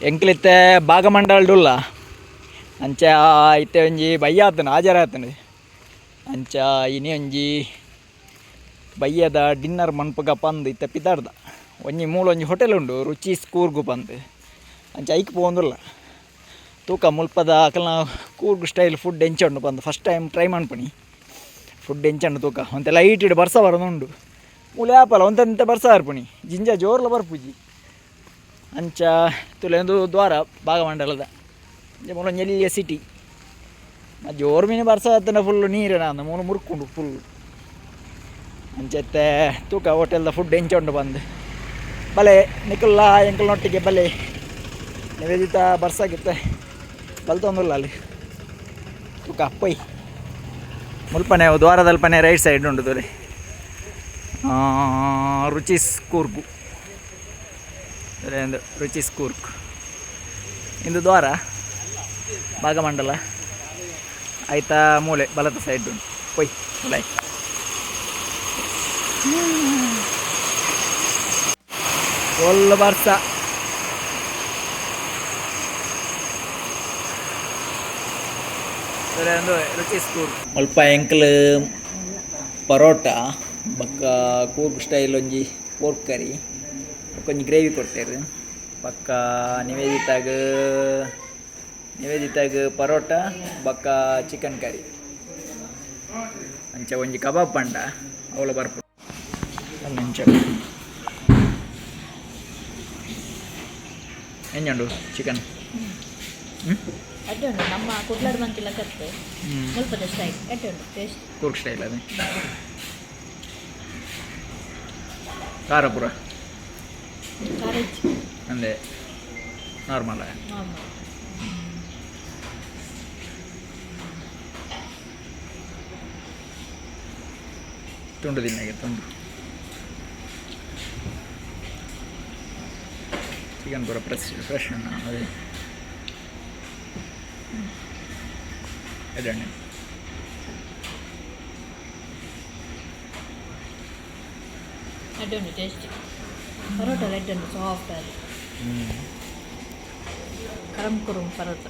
ಎಂಕ್ಲಿತ್ತೆ ಭಾಗಮಂಡಲಡುಲ್ಲ ಅಂಚ ಇತ್ತೆ ಒಂಜಿ ಬಯ್ಯ ಆತುಂಡು ಆಜರ ಆತುಂಡು ಅಂಚ ಇನಿ ಒಂಜಿ ಬಯ್ಯದ ಡಿನ್ನರ್ ಮನ್ಪುಗ ಪಂದ್ ಇತ್ತೆ ಪಿದಾಡ್ದ ಒಂಜಿ ಮೂಲ ಒಂಜಿ ಹೋಟೆಲ್ ಉಂಡು ರುಚಿ ಕೂರ್ಗು ಪಂದ್ ಅಂಚ ಐಕ್ ಪೋವೊಂದುಲ್ಲ ತೂಕ ಮುಲ್ಪದ ಅಕಲ್ನ ಕೂರ್ಗು ಸ್ಟೈಲ್ ಫುಡ್ ಎಂಚ ಉಂಡು ಪಂದ್ ಫಸ್ಟ್ ಟೈಮ್ ಟ್ರೈ ಮನ್ಪುನಿ ಫುಡ್ ಎಂಚ ಉಂಡು ತೂಕ ಒಂತೆ ಲೈಟ್ ಇಡ್ ಬರ್ಸ ಬರೋದುಂಡು ಮೂಲೆ ಆಪಲ ಒಂತೆ ಬರ್ಸ ಬರ್ಪುನಿ ಜಿಂಜ ಜೋರ್ಲ ಬರ್ಪುಜಿ ಅಂಚ ತುಲೆಂದು ದ್ವಾರ ಭಾಗಮಂಡಲದ ಅಂಚ ಮೂಲ ಒಂಜಿ ಎಲ್ಯ ಸಿಟಿ ಜೋರು ಮೀನು ಬರ್ಸ ಆತನ ಫುಲ್ ನೀರಿನ ಮೂಲು ಮುರ್ಕುಂಡು ಫುಲ್ ಅಂಚತ್ತೆ ತೂಕ ಹೋಟೆಲ್ದ ಫುಡ್ ಎಂಚ ಉಂಡು ಬಂದು ಬಲೆ ನಿಕುಲ್ಲ ಎಂಕಲ್ನೊಟ್ಟಿಗೆ ಬಲೆ ನಿವೇದಿತ ಬರ್ಸಾಗಿತ್ತೆ ಬಲ್ತೊಂದುಲ್ಲ ಅಲ್ಲಿ ತೂಕ ಪೊಯ್ ಮುಲ್ಪನೆ ದ್ವಾರದಲ್ಪನೆ ರೈಟ್ ಸೈಡ್ ಉಂಡು ತೂಲೆ ರುಚಿಸ್ ಕೂರ್ಗು ಒಂದು ರುಚಿಸ್ ಕೂರ್ಗ್ ಇಂದು ದ್ವಾರ ಭಾಗಮಂಡಲ ಆಯ್ತಾ ಮೂಲೆ ಬಲದ ಸೈಡ್ ಉಂಟು ಪೊಯ್ ಉಲಾಯ್ ಫುಲ್ ಬರ್ಸ ರುಚಿಸ್ ಕೂರ್ಗ್ ಮುಲ್ಪ ಎಂಕ್ಲು ಪರೋಟ ಬೊಕ್ಕ ಕೂರ್ಗ್ ಸ್ಟೈಲ್ ಒಂಜಿ ಪೋರ್ಕ್ ಕರಿ ಬೊಕ್ಕ ಒಂಜಿ ಗ್ರೇವಿ ಕೊಡ್ತೇರು ಬೊಕ್ಕ ನಿವೇದಿತಾಗ್ ನಿವೇದಿತಾಗ್ ಪರೋಟ ಬೊಕ್ಕ ಚಿಕನ್ ಕರಿ ಅಂಚ ಒಂಜಿ ಕಬಾಬ್ ಪಂಡ ಅವಳ ಬರ್ಪು ಅಂಚ ಎಂಜುಂಡು ಚಿಕನ್. ಎಡ್ಡೆ ಉಂಟು ನಮ್ಮ ಕುಡ್ಲಾಡ್ ಮಂತಿಲ್ಲ ಕತ್ತೆ ಮುಲ್ಪದ ಸ್ಟೈಲ್ ಎಡ್ಡೆ ಉಂಟು ಟೇಸ್ಟ್. ಕೂರ್ಗ್ ಸ್ಟೈಲ್ ಅದೇ ಖಾರ ಪೂರ. ಖಾರ ಹೆಚ್ಚು. ಅಂದೆ ನಾರ್ಮಲ್. ನಾರ್ಮಲ್. ತುಂಡು ತಿನ್ನಾಗೆ ತುಂಡು ಚಿಕನ್ ಪೂರ ಫ್ರೆಶ್ ಫ್ರೆಶ್ ಉಂಡು ಅದೇ ಎಡ್ಡೆ. ಎಡ್ಡೆ ಉಂಟು ಟೇಸ್ಟ್. ಪರೋಟ ಎಡ್ಡೆ ಉಂಟು, ಸಾಫ್ಟ್ ಅದು ಕರಂ ಕುರುಂ ಪರೋಟ.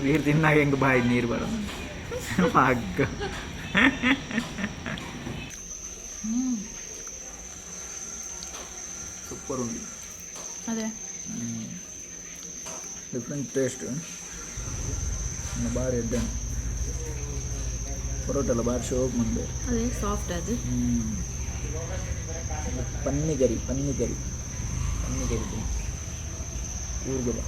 ನೀರು ತಿನ್ನಾಗ ಹೆಂಗೆ ಬಾಯಿ ನೀರು ಬರೋದು ಹಗ್ಗ. ಸೂಪರ್ ಉಂಟು. ಅದೇ. Different taste. ಬಾರಿ ಎಡ್ಡೆ ಪರೋಟ ಎಲ್ಲ ಬಾರಿ ಶೋಕ್ ಮುಂದೆ. ಅದೇ ಸಾಫ್ಟ್ ಅದು. ಪನ್ನಿಗರಿ ಪನ್ನಿಗರಿ ಪನ್ನಿಗರಿ ಊರ್ಗದ.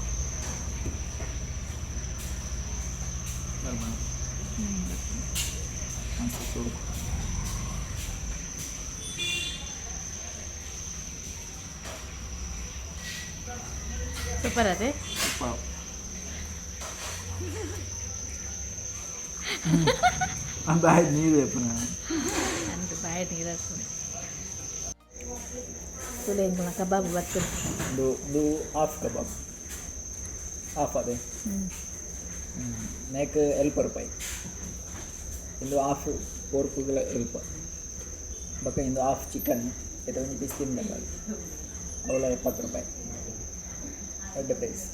ಸೂಪರ್ ಅದೇ. ಬಾಯಿ ನೀರು ಪುನಃ. ಅಂತು ಬಾಯಿ ನೀರು ಹಾಕ್ತದೆ. ತುಲೆ ಎಂಕಲ್ನ ಕಬಾಬ್ ಬರ್ತದೆ. ಇದು ಇದು ಹಾಫ್ ಕಬಾಬ್ ಹಾಫ್ ಅದೇ ಮೇಕ್ ಎಲ್ಪ ರೂಪಾಯಿ. ಇಂದು ಹಾಫ್ ಪೋರ್ಕುಗಳ ಎಲ್ಪ ಬೊಕ್ಕ ಇಂದು ಹಾಫ್ ಚಿಕನ್ ಇದು ಒಂಜಿ ಪೀಸ್ ತಿಂದ ಅವಳ 70 ರೂಪಾಯಿ. ಎಡ್ಡೆ ಪ್ರೈಸ್.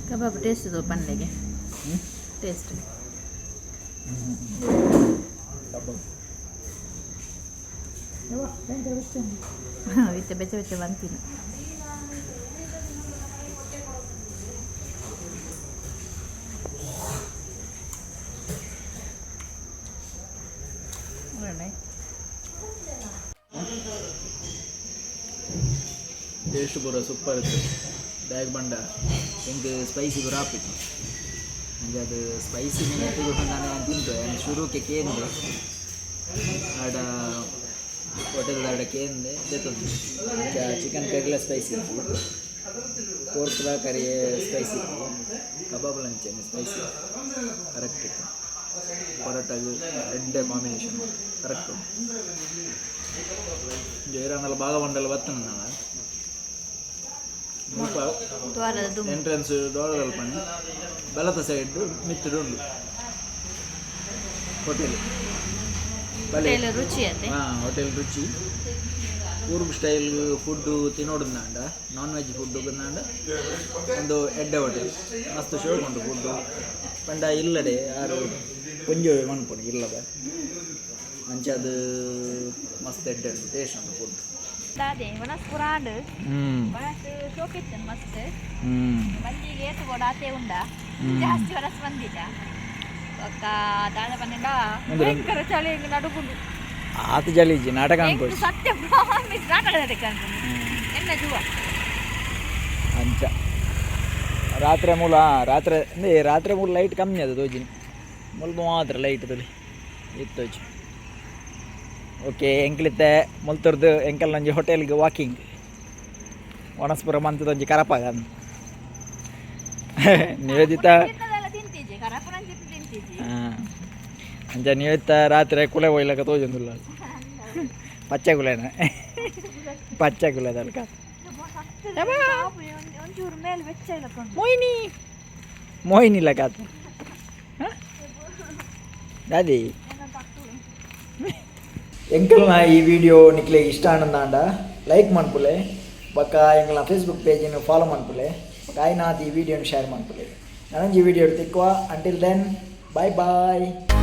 ಕಬಾಬ್ ಟೇಸ್ಟ್ ಇದು ಪನ್ಲೆಗೆ ಟೇಸ್ಟ್. ಕಬಾಬ್. ಇತ್ತೆ ಬೆಚ್ಚ ಬೆಚ್ಚ ಬಂತೀನಿ. ಒಳ್ಳೆ. ಟೇಸ್ಟ್ ಪೂರ ಸೂಪರ್ ಇತ್ತು. ಬ್ಯಾಗ್ ಬಂಡ ಎಂಕ್ ಸ್ಪೈಸಿ ಪೂರ ಆಪಿತ್ತು. ಅಂಚ ಅದು ಸ್ಪೈಸಿ ತೂದು ನಾನು ತಿಂತು ಯಾನ್ ಶುರುಕ್ಕೆ ಕೇಂದೆ ಆಡ ಹೋಟೆಲ್ ಆಡ ಕೇಂದೆ ದೆತ್ತೊಂದು. ಅಂಚ ಚಿಕನ್ ಕರಿಲ ಸ್ಪೈಸಿ ಇತ್ತು, ಪೋರ್ಕ್ಲ ಕರಿ ಸ್ಪೈಸಿ ಇತ್ತು, ಕಬಾಬ್ಲ ಅಂಚನೆ ಸ್ಪೈಸಿ ಕರೆಕ್ಟ್ ಇತ್ತು. ಪರೋಟಾಗು ಎಡ್ಡೆ ಕಾಂಬಿನೇಷನ್ ಕರೆಕ್ಟ್. ಜೈರಾಂಡಲ ಭಾಗಮಂಡಲ ಬತ್ತನ. ಮುಲ್ಪ ದ್ವಾರದ ದುಂಬು. ಎಂಟ್ರೆನ್ಸ್ ದ್ವಾರದಲ್ಪನೆ ಬಲತ ಸೈಡ್ ಮಿತ್ತುಡು ಉಂಡು ಹೋಟೆಲ್ ಬಲೆ. ಹೋಟೆಲ್ ರುಚಿ ಅತ್ತೆ. ಹಾಂ, ಹೋಟೆಲ್ ರುಚಿ. ಕೂರ್ಗ್ ಸ್ಟೈಲ್ ಫುಡ್ಡು ತಿನ್ನೋಡುಂದಾಂಡ, ನಾನ್ ವೆಜ್ ಫುಡ್ಡು ಬಂದಾಂಡ ಒಂದು ಎಡ್ಡೆ ಹೋಟೆಲ್. ಮಸ್ತ್ ಶೋಕ್ ಉಂಟು ಫುಡ್ಡು. ಪಂಡ ಇಲ್ಲಡೆ ಯಾರು ಒಂಜಿ ಮನ್ಪುನು ಇಲ್ಲದ ಅಂಚ ಅದು ಮಸ್ತ್ ಎಡ್ಡೆ ಉಂಟು, ಟೇಸ್ಟ್ ಉಂಟು ಫುಡ್. ದಾದೆ ವನಸ್ ಪುರಾಂಡ್. ಹ್ಞೂ. ವನಸ್ ಶೋಕಿತ್ತು ಮಸ್ತ್. ಹ್ಞೂ. ಬಂಜಿಗೆ ಏತು ಬೋಡ ಆತೆ ಉಂಡ. ಜಾಸ್ತಿ ವನಸ್ ಬಂದಿಲ್ಲ. ಬೊಕ್ಕ ದಾದ ಪನ್ನಡ, ಭಯಂಕರ ಚಳಿ, ಹಿಂಗ್ ನಡುಗುಂಡು. ಆತ ಜಲೀಜಿ ನಾಟಕ ಎಂಕ್ ಅನ್ಬೋದು. ಸತ್ಯ ಪ್ರಾಮಿಸ್, ನಾಟಕ ಅನ್ಕೊಂಡು ಎನ್ನ ಜೀವ. ಅಂಚ ರಾತ್ರಿ ಮೂಲ, ರಾತ್ರಿ ಅಂದ್ರೆ ರಾತ್ರಿ ಮೂಲ ಲೈಟ್ ಕಮ್ಮಿ ಅದು ತೋಜಿನಿ. ಮುಲ್ಪ ಮಾತ್ರ ಲೈಟ್ ತುಳಿ ಇತ್ತೋಜಿ. ಓಕೆ, ಎಂಕ್ಲಿತ್ತೆ ಮುಲ್ತುರ್ದು ಎಂಕಲ್ ಒಂಜಿ ಹೋಟೆಲ್ಗೆ ವಾಕಿಂಗ್. ಒಣಸ್ಪುರ ಮಂತದೊಂಜಿ ಕರಪಾಗ ನಿವೇದಿತ. ತಿನ್ನದೆಲ್ಲ ತಿಂತಿದ್ದೆ, ಕರಪುರಂಜಿತ್ತು ತಿಂತಿದ್ದೆ. ಹಾಂ, ಅಂಚ ನಿವೇದಿತ ರಾತ್ರಿ ಕುಲೆ ಒಯ್ಲಕ್ಕ ತೋಜೊಂದುಲ್ಲ. ಪಚ್ಚೆ ಕುಲೆನ, ಪಚ್ಚೆ ಕುಲೆದಲ್ಕ. ಒಂಚೂರು ಮೇಲೆ ಬೆಚ್ಚ ಇಲ್ಲ. ಮೋಹಿನಿ, ಮೋಹಿನಿ ಲಗಾತ ದಾದಿ. ಎಂಕಲ್ನ ಈ ವಿಡಿಯೋ ನಿಕ್ಲೆ ಇಷ್ಟ ಆನಂದಾಂಡ ಲೈಕ್ ಮನ್ಪುಲೆ. ಬೊಕ್ಕ ಎಂಕಲ್ನ ಫೇಸ್ಬುಕ್ ಪೇಜಿನ ಫಾಲೋ ಮನ್ಪುಲೆ. ಬೊಕ್ಕ ಆಯ್ನಾತ್ ಈ ವಿಡಿಯೋನ ಶೇರ್ ಮನ್ಪುಲೆ. ನನೊಂಜಿ video ತಿಕ್ಕುವ. Until then, bye bye.